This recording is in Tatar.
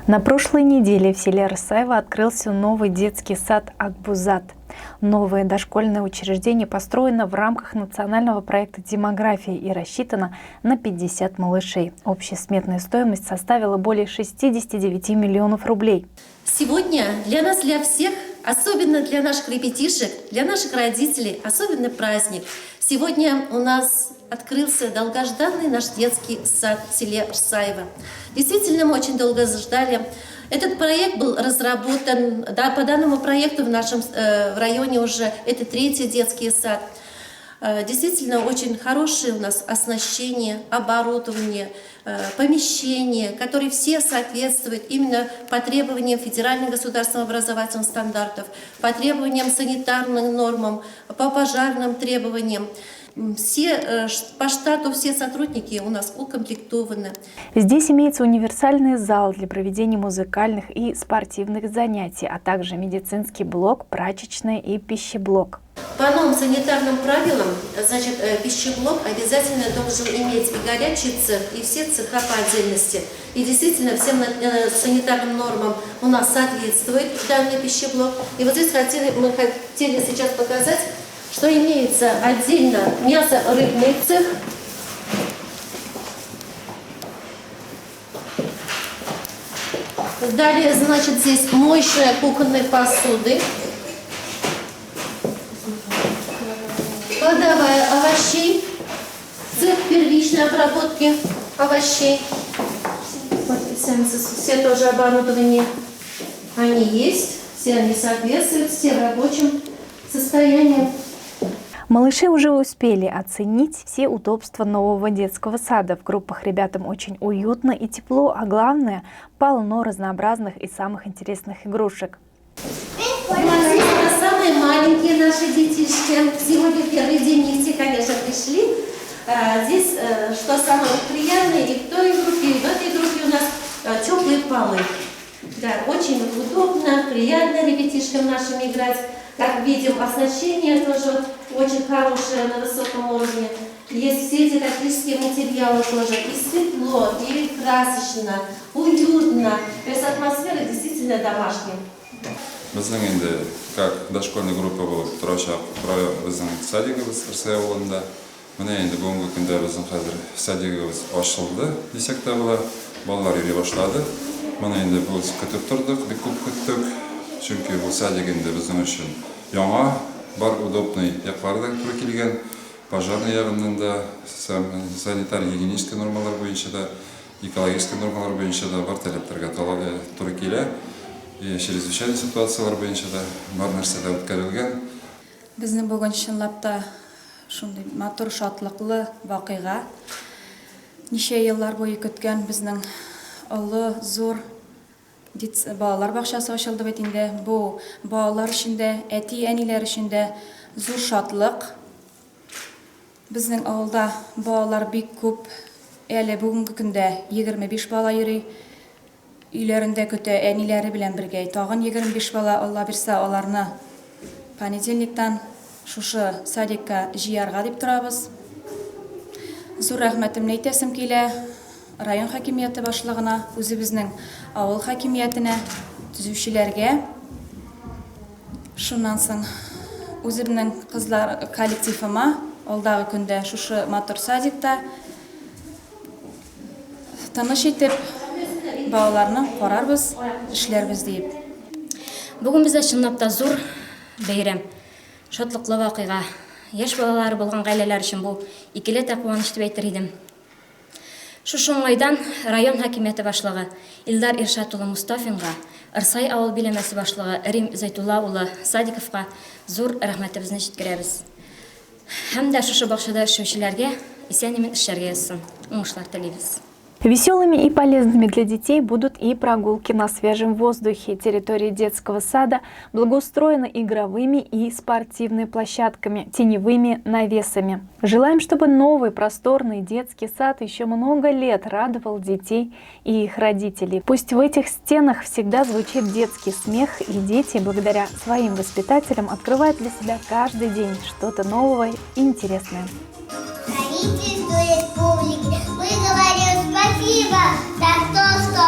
На прошлой неделе в селе Рысаево открылся новый детский сад «Акбузат». Новое дошкольное учреждение построено в рамках национального проекта «Демография» и рассчитано на 50 малышей. Общая сметная стоимость составила более 69 миллионов рублей. Сегодня для нас, для всех, особенно для наших ребятишек, для наших родителей, особенно праздник. Сегодня у нас открылся долгожданный наш детский сад в селе Рсаево. Действительно, мы очень долго ждали. Этот проект был разработан, да, по данному проекту в нашем в районе уже это третий детский сад. Действительно, очень хорошее у нас оснащение, оборудование, помещения, которые все соответствуют именно по требованиям федеральных государственных образовательных стандартов, по требованиям санитарным нормам, по пожарным требованиям. Все по штату все сотрудники у нас укомплектованы. Здесь имеется универсальный зал для проведения музыкальных и спортивных занятий, а также медицинский блок, прачечная и пищеблок. По новым санитарным правилам, значит, пищеблок обязательно должен иметь и горячий цех, и все цеха по отдельности. И действительно, всем санитарным нормам у нас соответствует данный пищеблок. И вот здесь мы хотели сейчас показать, что имеется отдельно мясо-рыбный цех. Далее, значит, здесь моющая кухонной посуды. Кладовая овощей, цех первичной обработки овощей. Вот, все тоже оборудование, они есть, все они соответствуют, все в рабочем состоянии. Малыши уже успели оценить все удобства нового детского сада. В группах ребятам очень уютно и тепло, а главное, полно разнообразных и самых интересных игрушек. Самые маленькие наши детишки. Сегодня первый день, не все, конечно, пришли. Здесь, что самое приятное, и в той группе, и в этой группе у нас теплые полы. Да, очень удобно, приятно ребятишкам нашим играть. Как видим, оснащение тоже очень хорошее, на высоком уровне. Есть все дидактические материалы тоже. И светло, и красочно, уютно. То есть атмосфера действительно домашняя. Безнең инде как дошкольный группа булып торачак безнең садигыбыз Рысай авылында. Менә инде бүгенге көндә безнең хәзер садигыбыз ачылды дисәк тә була. Балалар йөри башлады. Моны инде без көтеп тордык, бик күп көттек. Чөнки бу садик инде безнең өчен яңа, бар удобный яклары да туры килгән. Пожарный ягыннан да, санитар-гигиенический нормалар буенча да, экологический нормалар буенча да бар таләпләргә туры килә. И чрезвычайный ситуациялар буенча да бар нәрсә дә үткәрелгән. Безнең бүген чынлап та шундый матур, шатлыклы вакыйга. Ничә еллар буе көткән безнең олы, зур балалар бакчасы ачылды бит инде. Бу балалар өчен дә, әти-әниләр өчен дә зур шатлык. Безнең авылда балалар бик күп. Әле бүгенге көндә 25 бала йөри. Өйләрендә көтә әниләре белән бергә. Тагын 25 бала, Алла бирсә, аларны понедельниктан шушы садикка җыярга дип торабыз. Зур рәхмәтемне әйтәсем килә район хакимияте башлыгына, үзебезнең авыл хакимиятенә, төзүчеләргә. Шуннан соң үземнең кызлар коллективыма алдагы көндә шушы матур садикта тыныч итеп балаларны карарбыз, эшләрбез диеп. Бүген бездә чынлап та зур бәйрәм, шатлыклы вакыйга. Яшь балалары булган гаиләләр өчен бу икеләтә куаныч дип әйтер идем. Шушы уңайдан район хакимияте башлыгы Илдар Иршат улы Мустафинга, Ырсай авыл биләмәсе башлыгы Рим Зайтулла улы Садиковка зур рәхмәтебезне җиткерәбез. Һәм дә шушы бакчада эшләүчеләргә исән-имин эшләргә язсын. Уңышлар телибез. Веселыми и полезными для детей будут и прогулки на свежем воздухе. Территория детского сада благоустроена игровыми и спортивными площадками, теневыми навесами. Желаем, чтобы новый просторный детский сад еще много лет радовал детей и их родителей. Пусть в этих стенах всегда звучит детский смех, и дети, благодаря своим воспитателям, открывают для себя каждый день что-то новое и интересное. Правительству республики мы говорим спасибо за то, что